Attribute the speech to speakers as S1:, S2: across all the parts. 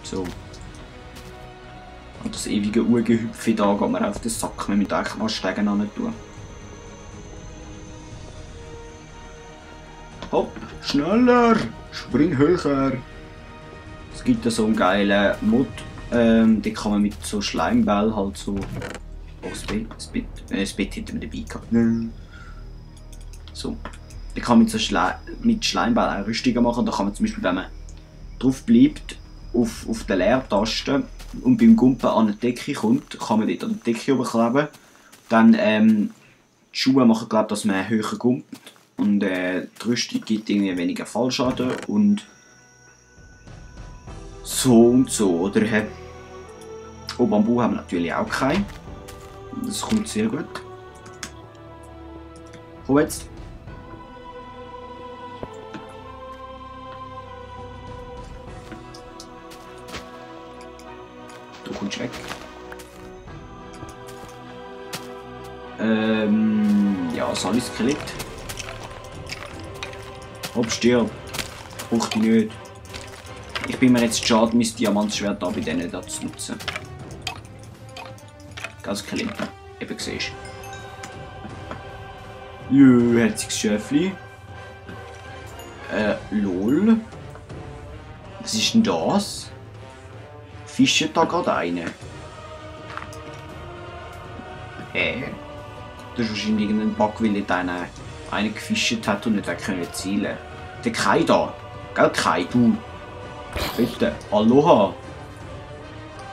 S1: So. Und das ewige Ungehüpfe da geht mir auf den Sack. Wir müssen eigentlich mal Stegen an tun. Hopp, schneller! Spring höher! Es gibt da so einen geilen Mod, den kann man mit so Schleimbällen halt so... Oh, das Bett hinter mir dabei gehabt. So. Da kann man mit so Schleimbällen auch Rüstungen machen. Da kann man zum Beispiel, wenn man drauf bleibt, auf der Leertaste und beim Gumpen an eine Decke kommt, kann man dort an die Decke oben Dann die Schuhe machen, glaube ich, dass man höher gumpt. Und die Rüstung gibt irgendwie weniger Fallschaden und so und so, oder? Oh, Bambu haben wir natürlich auch keinen. Das kommt sehr gut. Komm jetzt. Du kommst weg. Ja, Sally Skelett. Hopp, stirb. Brauch dich nicht. Ich bin mir jetzt schade, mein Diamantschwert da bei denen da zu nutzen. Ganz Skelett. Eben siehst du. Jö, herziges Schäfli. Lol. Was ist denn das? Fischen da gerade eine? Das ist wahrscheinlich irgendein Bug, weil nicht einen gefischt hat und nicht zielen konnte. Der Kai da. Gell, Kai, du. Bitte. Aloha.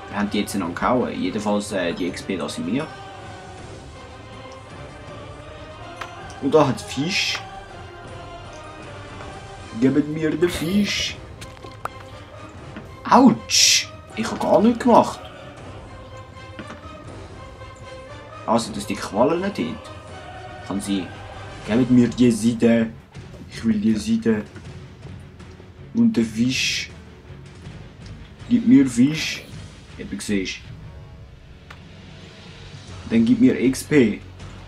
S1: Wir haben die jetzt noch gehauen. Jedenfalls die XP da sind wir. Und da hat Fisch. Gebt mir den Fisch. Autsch! Ich habe gar nichts gemacht. Also, dass die Quallen nicht hat. Kann sein. Gebt mir die Seite. Ich will die Seite. Und der Fisch. Gib mir Fisch. Eben siehst. Dann gib mir XP.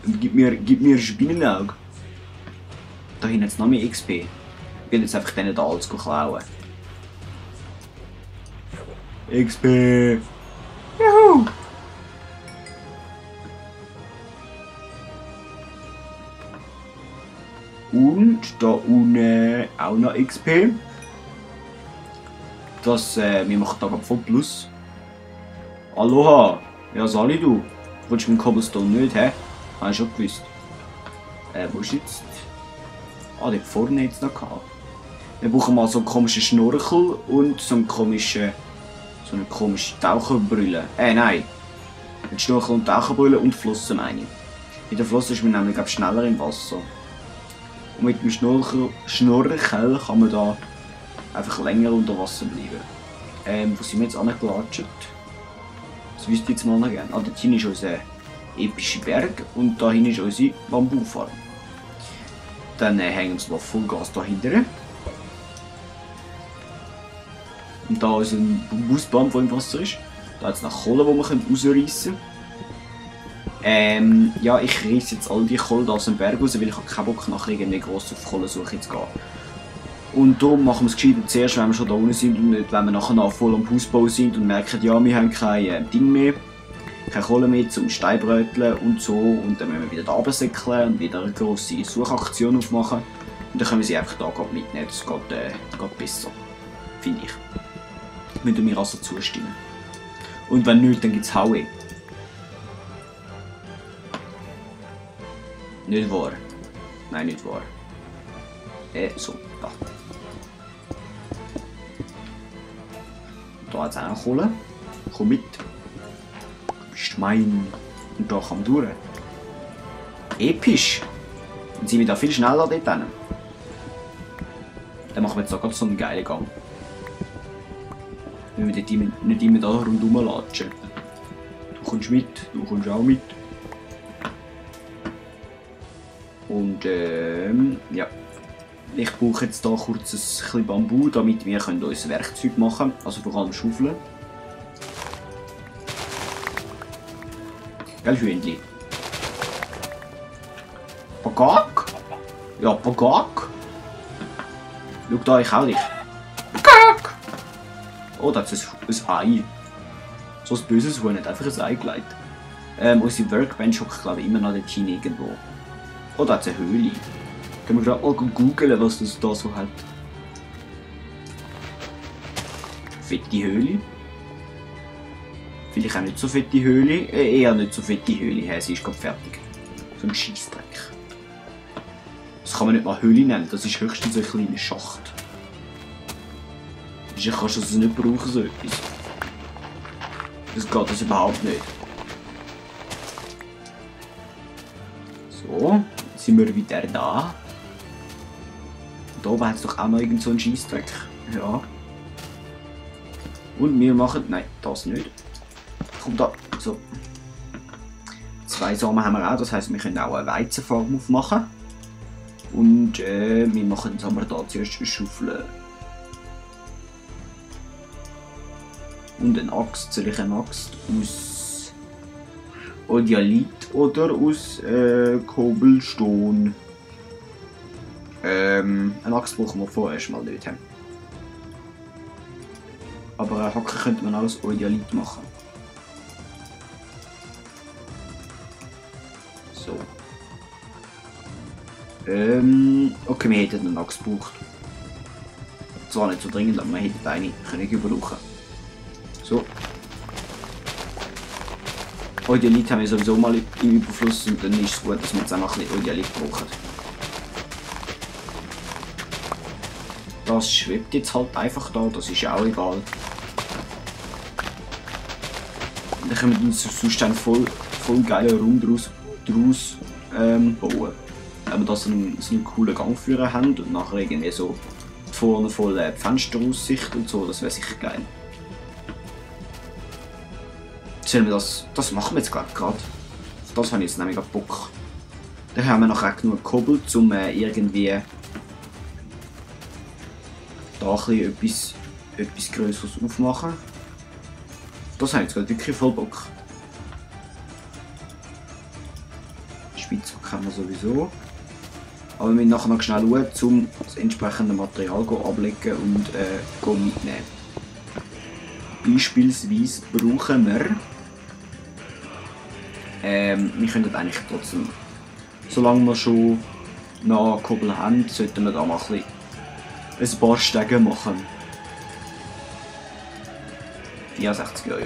S1: Und gib mir Spinnenauge. Da hinten jetzt noch mehr XP. Ich will jetzt einfach denen da alles klauen. XP. Juhu! Und da unten auch noch XP. Das, wir machen da voll Plus. Aloha! Ja, Sally, du. Willst du mit dem Cobblestone nicht, hä? Habe ich schon gewusst. Wo ist jetzt? Ah, dort vorne jetzt noch gehabt. Wir brauchen mal so einen komischen Schnorchel und so eine komische Taucherbrille. Nein. Ein Schnorchel und Taucherbrille und Flossen meine ich. In der Flosse ist man nämlich schneller im Wasser. Und mit dem Schnorchel kann man da einfach länger unter Wasser bleiben. Wo sind wir jetzt angelatscht? Das wüsste ich jetzt mal noch gerne. Ah, dort hinten ist unser epischer Berg und da hinten ist unsere Bambufarm. Dann hängen wir mal Vollgas dahinter. Und da ist ein Bambusbaum, der im Wasser ist. Da hat es noch Kohle, die wir rausreißen können. Ja, ich reiße jetzt all die Kohle aus dem Berg raus, weil ich habe keinen Bock nachher irgendwie gross auf Kohlensuche zu gehen. Und darum machen wir es gescheiter zuerst, wenn wir schon da unten sind und nicht, wenn wir nachher noch voll am Hausbau sind und merken, ja, wir haben kein Ding mehr, keine Kohle mehr zum Steinbröteln und so. Und dann müssen wir wieder da runtersäckeln und wieder eine grosse Suchaktion aufmachen. Und dann können wir sie einfach da mitnehmen. Das geht besser, finde ich. Müssen wir also zustimmen. Und wenn nicht, dann gibt es Haue. Nicht wahr? Nein, nicht wahr. So, da. Da hat es auch noch Kohle. Komm mit. Du bist mein. Und da kann man durch. Episch. Dann sind wir da viel schneller dort hin. Dann machen wir jetzt auch gerade so einen geilen Gang. Wenn wir dort nicht immer da rundherum latschen. Du kommst mit, du kommst auch mit. Und ja. Ich brauche jetzt hier kurz ein bisschen Bambu, damit wir unser Werkzeug machen können. Also vor allem Schaufeln. Gell, Hühnchen? Pagak? Ja, Pagak. Schau da, ich auch dich. Pagak! Oh, da hat es ein Ei. So ein böses Huhn hat einfach ein Ei gelegt. Unsere Workbench hockt, glaube ich, immer noch dort hin irgendwo. Oh, da hat es eine Höhle. Können wir gerade mal googeln, was das da so hat. Fette Höhle. Vielleicht auch nicht so fette Höhle. Eher nicht so fette Höhle. Sie ist gerade fertig. So ein Scheissdreck. Das kann man nicht mal Höhle nennen. Das ist höchstens ein kleiner Schacht. Ich kannst das nicht brauchen, so etwas. Das geht das überhaupt nicht. So, jetzt sind wir wieder da. Da oben hat es doch auch noch irgend so einen Scheissdreck. Ja. Und wir machen... Nein, das nicht. Kommt da. So. 2 Samen haben wir auch, das heisst, wir können auch eine Weizenfarm aufmachen. Und wir machen jetzt aber da zuerst eine Schaufel. Und eine Axt. Soll ich eine Axt aus Odialit oder aus Cobblestone? Eine Axt brauchen wir vorerst mal nicht. Aber eine Hacke könnte man aus Odialit machen. So. Okay, wir hätten eine Axt gebraucht. Zwar nicht so dringend, aber wir hätten eine können gebrauchen. So. Odialit haben wir sowieso mal im Überfluss und dann ist es gut, dass wir jetzt auch noch ein bisschen Odialit brauchen. Das schwebt jetzt halt einfach da, das ist ja auch egal. Dann können wir uns sonst einen voll geilen Raum daraus bauen. Wenn wir da so einen coolen Gangführer haben und nachher irgendwie so vorne voll Fensteraussicht und so, das wäre sicher geil. Sollen wir das machen wir jetzt gerade. Auf das habe ich jetzt nämlich Bock. Dann haben wir nachher auch genug Kobbel, um irgendwie da ein bisschen etwas Größeres aufmachen. Das habe ich jetzt wirklich voll Bock. Spitzhack haben wir sowieso. Aber wir müssen nachher noch schnell schauen, um das entsprechende Material ablegen und mitnehmen. Beispielsweise brauchen wir... wir können eigentlich trotzdem, solange wir schon noch Kobbel haben, sollten wir da mal ein paar Stege machen. 64 ja.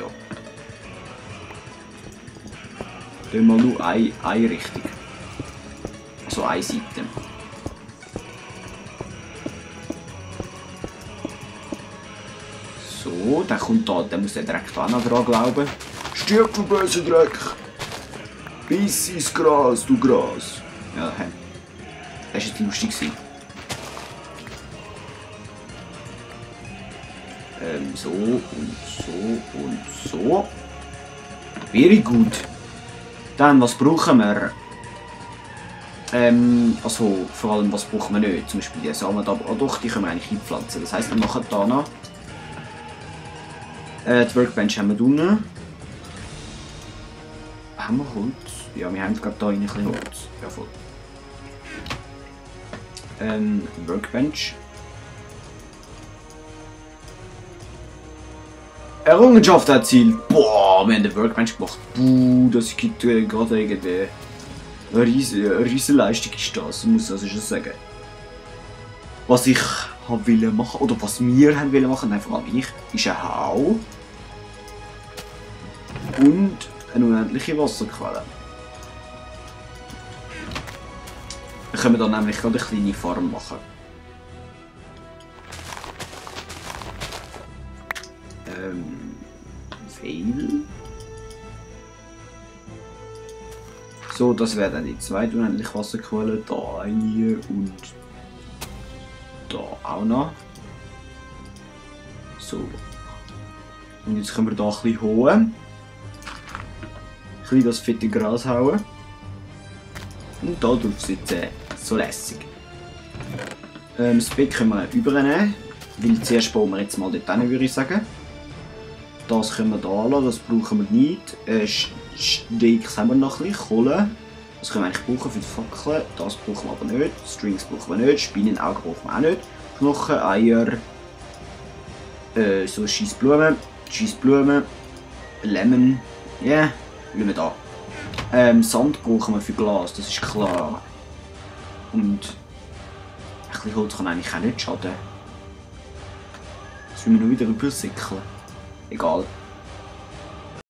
S1: Dann mal nur eine Richtung. Also eine Seite. So, dann kommt da, dann muss der direkt auch noch dran glauben. Stirb, du böser Dreck! Biss ins Gras, du Gras! Ja, hey. Das war jetzt lustig. So und so und so. Very gut. Dann, was brauchen wir? Also, vor allem, was brauchen wir nicht? Zum Beispiel die Samen da. Oh doch, die können wir eigentlich einpflanzen. Das heisst, wir machen da noch. Die Workbench haben wir unten. Haben wir Holz? Ja, wir haben gerade da ein bisschen Holz. Ja, voll. Workbench. Errungenschaft erzielt! Boah, wir haben eine Workbench gemacht. Buh, das gibt gerade irgendwie eine riesen Leistung ist das, muss ich schon sagen. Was ich wollte machen, oder was wir haben wollen machen, nein, vor allem ich, ist ein Hau und eine unendliche Wasserquelle. Wir können dann nämlich gerade eine kleine Farm machen. Fail. So, das wäre dann die zweite unendliche Wasserquelle. Da eine und da auch noch. So. Und jetzt können wir da ein bisschen holen. Ein bisschen das fette Gras hauen. Und da drauf sitzen. So lässig. Das Bett können wir übernehmen. Weil zuerst bauen wir jetzt mal dort hin, würde ich sagen. Das können wir da lassen, das brauchen wir nicht. Steaks haben wir noch ein bisschen, Kohle. Das können wir eigentlich brauchen für die Fackeln. Das brauchen wir aber nicht. Strings brauchen wir nicht. Spinnenaugen brauchen wir auch nicht. Knochen, Eier. So Scheissblumen, Lemon, ja, yeah, lassen wir da. Sand brauchen wir für Glas, das ist klar. Und ein bisschen Holz kann eigentlich auch nicht schaden. Jetzt müssen wir nur wieder rübersickeln. Egal.